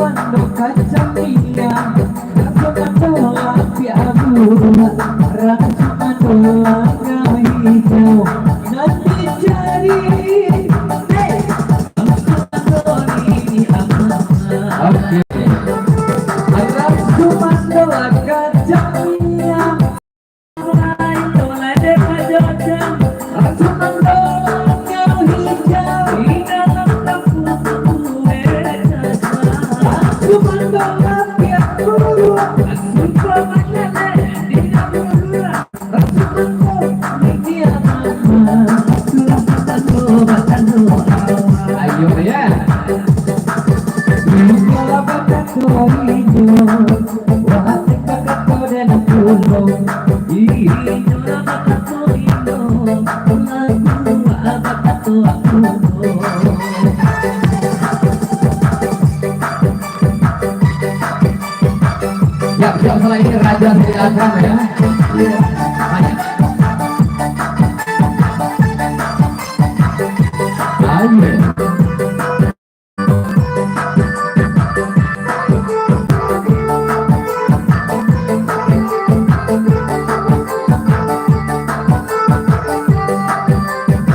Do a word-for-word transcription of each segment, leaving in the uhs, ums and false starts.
Mando kacang inya, raso mando lapiak buah, raso mando langau hijau, nan dicari. Hei! Raso mando nini amak. Oke. Raso mando kacang inya. Ayo, ya. Wah, teka kato den pulo. Inyo lah bakato inyo, lagu bakato aku. Siap, siap, salah ini Raja Sri Asram, ya. Iya. Banyak.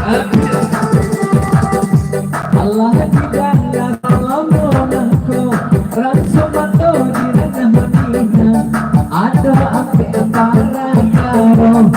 Ayo. Alah di dalam lamo nangko, raso mato di ranah maminang, ado ampek parkaro.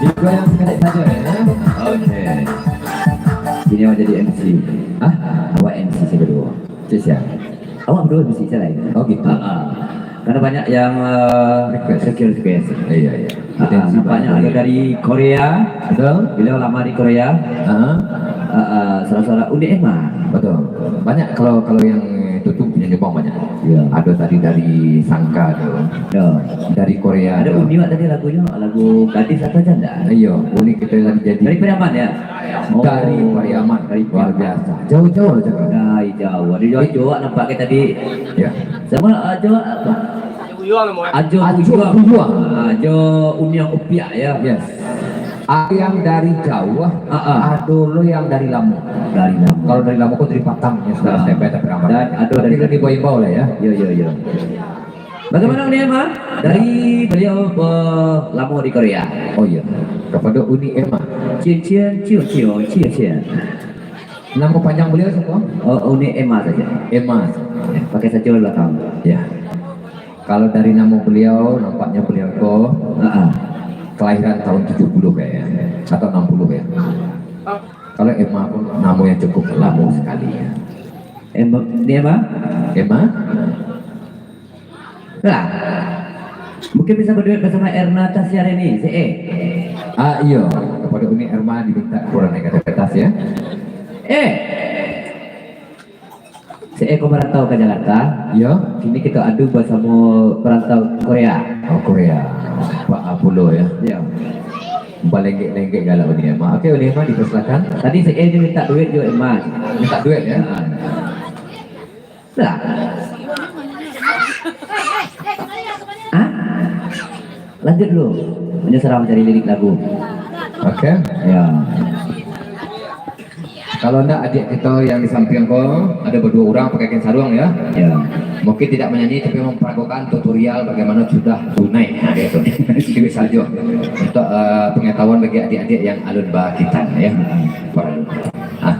Digoyang sekali saja, ya. Oke. Kini awak jadi M C. Hah? Awak M C sajo dulu. Cek sia? Awak berdua M C, sia lain. Oh, gitu. Ah, ah. Karena banyak yang, eh, request, request. Iya, iya. Ah, ah, nampaknya ada dari Korea. Betul. Beliau lama di Korea. Ah. Ah, ah, salah seorang Uni Emma. Betul. Banyak kalau, kalau yang tutup punya nyumbang banyak. Iya. Ada tadi dari Sangka tu. Ya. Dari Korea ada tu. Uni awak tadi lagunyo, lagu Gadis atau Janda? Iya, Uni kita lagi jadi. Dari Pariaman, ya? Dari Pariaman. Oh, dari Pariaman. Luar biasa. Jauh-jauh lah cakap. Dari jauh. Ada jauh-jauh nampak kita di. Ya. Sama, ah, jauh apa? Ajo Ajo Buyuang. Buyuang. Ah, Ajo Uniang Upiak, ya. Yes. Ada yang dari jauh, ah, ah, ada lo yang dari lamo. Dari lamo. Kalau dari lamo ko dari Patang, ya, sudah, ah, step by step ramai. Dan ada. Tapi dari lebih bau-bau lah, ya. Yo, yo, yo. Bagaimana Uni Emma? Dari beliau, eh, lamo di Korea. Oh, iya. Kepada Uni Emma. Cien, cien, ciu, ciu, cien, cien. Nama panjang beliau siapa? Oh, Uni Emma saja. Emma. Pakai saja di belakang. Ya. Kalau dari nama beliau, nampaknya beliau ko, ah, ah, kelahiran tahun tujuh puluh kayaknya, atau enam puluh ya. Kalau Emma pun nama yang cukup lama sekali ya. Emma, ni Emma? Emma? Lah, mungkin bisa berduet bersama Erna Tasya Reni, si E. Ah, iyo, kepada Uni Erma diminta keluar dari kata kertas ya. Eh, si E ko merantau ke Jakarta. Iyo. Kini kita adu bersama perantau Korea. Oh, Korea. Pak Apollo ya. Iyo. Balenggek-lenggek galak Uni Erma. Oke, Uni Erma dipersilakan. Tadi si E ni minta duet juga, Erma. Minta duet ya. Ah. Lah. Hah? Lanjut dulu. Menyerah mencari lirik lagu. Oke. Ya. Kalau ndak, adik kita yang di samping ko, ada berdua orang pakai kain sarung, ya. Ya. Mungkin tidak menyanyi, tapi memperagokan tutorial bagaimana sudah tunai. Nah, gitu. Itu saja untuk, eh, pengetahuan bagi adik-adik yang alun bakitan, ya. Para-, ah.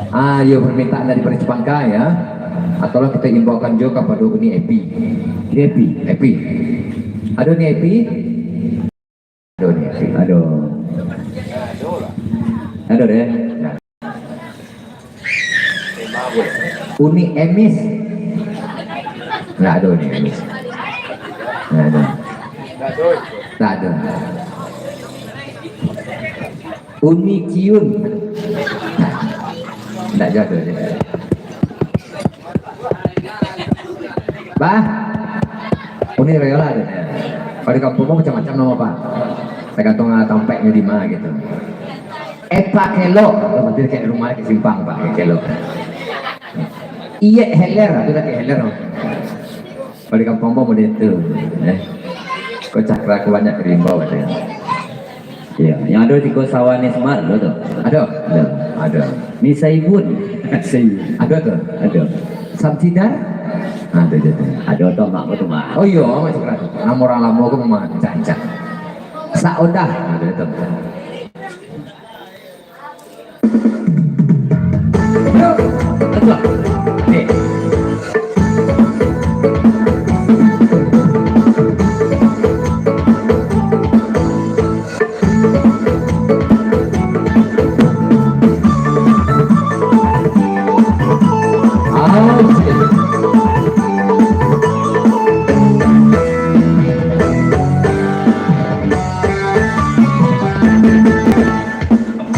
Ah, yo, permintaan dari Paris Pangka, ya. Atau lah kita imbaukan juga kepada Uni Epi. Uni Epi. Epi. Ada Uni Epi? Ada Uni Epi. Ada. Ada deh. Nah. Uni Emis. Nggak ada Uni Emis. Nggak ada. Nggak ada. Uni Ciun. Nggak ada. Bah, Uni Rela ada. Kalau di kampung mah macam-macam nama, Pak. Tergantung, ah, tampeknya di mana gitu. Epa Kelok, oh, berarti dekat rumah, dekat simpang, Pak, Epa Kelok. Iyek Heler, itu dekat Heler, oh. Kalau di kampung mah model itu, eh. Kok cakra aku banyak diimbau katanya. Iya, yang ada di Kosawan Ismar lo tu. Ada? Ada. Ada. Misaibun. Misaibun. Ada tu? Ada. Samsidar? Ada, ada, ada. Ada tu, mak aku tu, mak. Oh iya, mak cakra tu. Nama orang lama aku memang rancak-rancak. Saodah. Ada tu.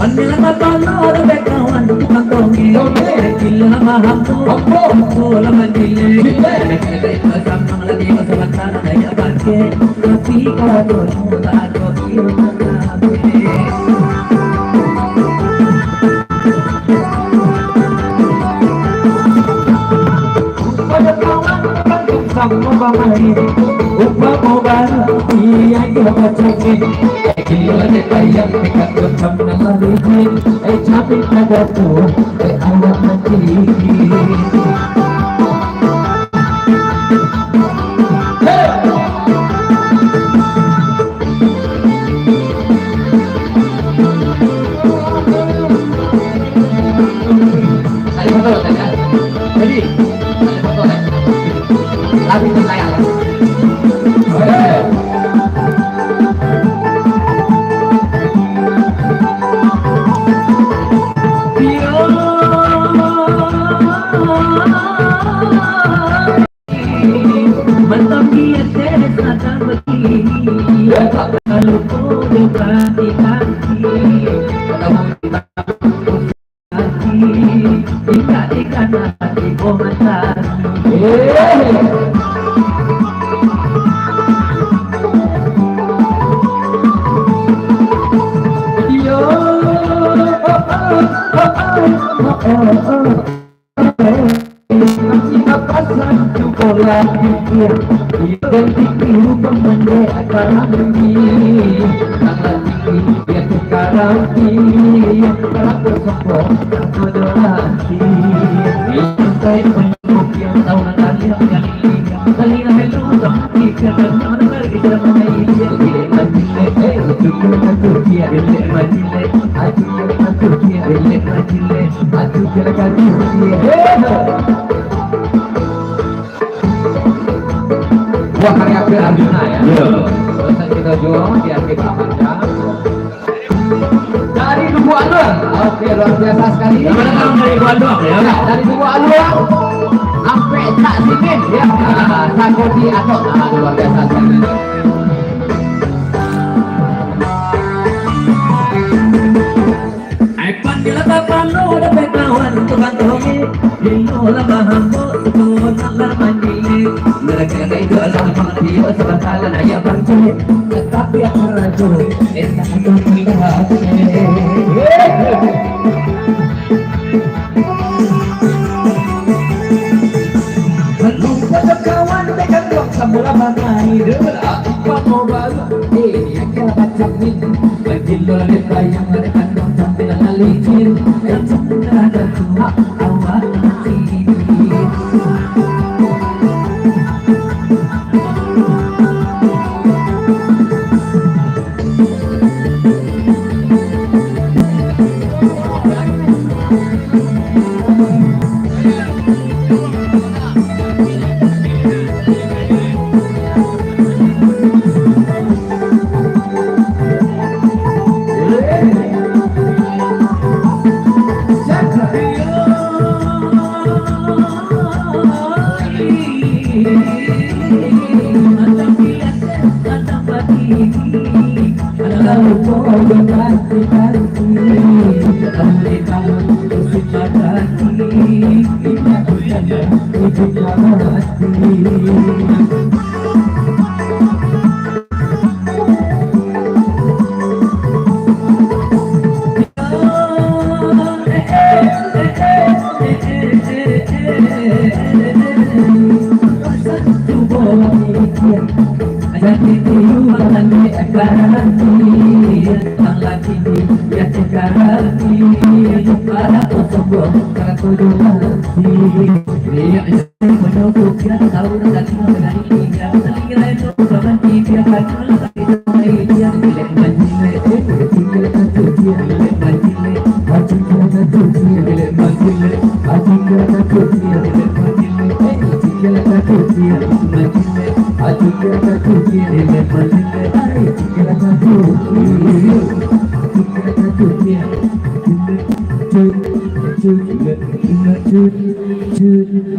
Pandai lah tapalo, ada bekawan tukang tongeng. Tongeng. Gila mah ambo. Ambo. Ambo lah mandile. Mandile. Samang lagi masalah tanah banyak bangke. Tapi kalau tak ada ilmu kabeh. Pada kawan, kawan, samo bamain, umpamo barang, iya, iya, bacangin. Kilo de payah, dekat macam nama licin. Eh, camin kada tu, eh, awak mati. Hey! Mantap niat dek sadang begini. Kalau kau depan di kaki, kalau di kaki, tidak di kanan, di bawah matahari. Yo, oh, oh, oh, oh, oh, oh, oh. Wah, karya Arjuna, ya. Iya. Terus kita jual di akhir panjang. Dari Dubuak Aluang. Oke, luar biasa sekali. Selamat datang dari Dubuak Aluang, ya. Ya, dari Dubuak Aluang sampai Cak Simin, ya. Nah, Sakoti Atok. Nah, luar biasa sekali. Ai pandai lah tapalo, dapek kawan tukang tongeng. Lino lah bahambo, suko nak lah mandilik. Mereka itu adalah mati, sebentalan ayah bangkit. Tetapi aku ragu, entah itu tidak aku. Lupo jo kawan, dekan ruang sambulan bangai, dek aku pamo baru. Eh, yang kira macam ni, bagi lo lebar yang ada kandang sambil licin, yang sebenarnya tuh awak.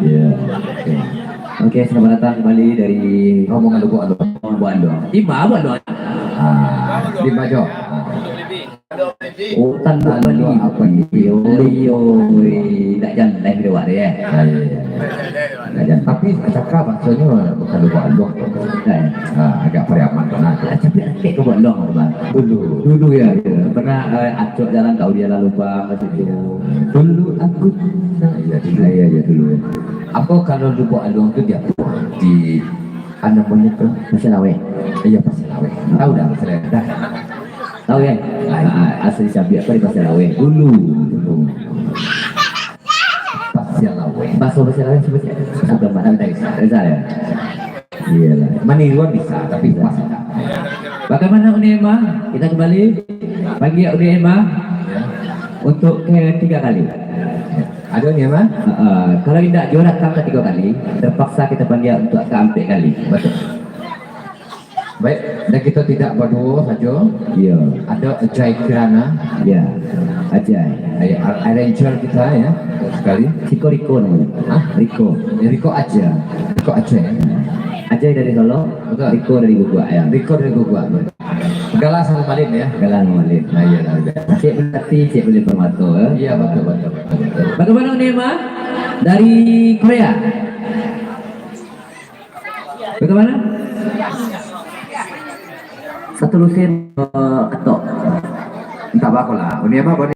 Ya. Oke. Oke, selamat datang kembali dari rombongan Lubuk Aluang. Rombongan Lubuk Aluang. Di ma Lubuk Aluang? Ah, di Bajo. Ah. Oh, tan Lubuk Aluang apa ni? Yo, yo, dak jalan dah awak tu, ya. Ya, ya, ya. Dak jalan. Tapi cakap maksudnya bukan Lubuk Aluang tu. Dah, ya. Ah, agak Pariaman sana. Ah, tapi ado Lubuk Aluang tu, Bang. Dulu. Dulu, ya, ya. Pernah, eh, acok jalan kau dia lalu, Bang, ke situ. Dulu aku. Nah, iya, dulu. Iya, iya, dulu. Apa kalau Lubuk Aluang tu di apa? Di, apa namanya tu? Pasir Laweh. Iya, Pasir Laweh. Tahu dah Pasir Laweh? Dah. Tahu, ya? Ah, ah, asli Sabiak apa di Pasir Laweh? Dulu. Dulu. Pasir Laweh. Baso Pasir Laweh, cubo cek. Sudah, Mak. Dah bisa. Dah bisa, ya? Iyalah. Maniruan bisa, tapi pas tak. Bagaimana Uni Emma? Kita kembali panggil Uni Emma untuk ketiga kali. Ada Uni Emma? Ha, ha. Kalau indak juo datang ketiga kali, terpaksa kita panggil untuk keempat kali. Betul. Baik, dan kita tidak baduo sajo. Iya. Ada Ajay Kirana. Iya. Ajay. Ay-, ar-, arranger kita, ya, sekali. Siko Riko namanya. Hah? Riko. Ya, Riko aja. Riko aja, ya. Ajay dari Solok, betul. Riko dari Guguak, ya. Riko dari Guguak, betul. Galang samo Malin, ya. Galang samo Malin. Nah, iya, nah, iya. Cek Melati, Cek Beli Permato, ya. Iya, betul, betul, betul, betul. Bagaimana Uni Emma? Dari Korea. Bagaimana? Satu lusin, eh, ketok. Entah apa lah. Uni Emma,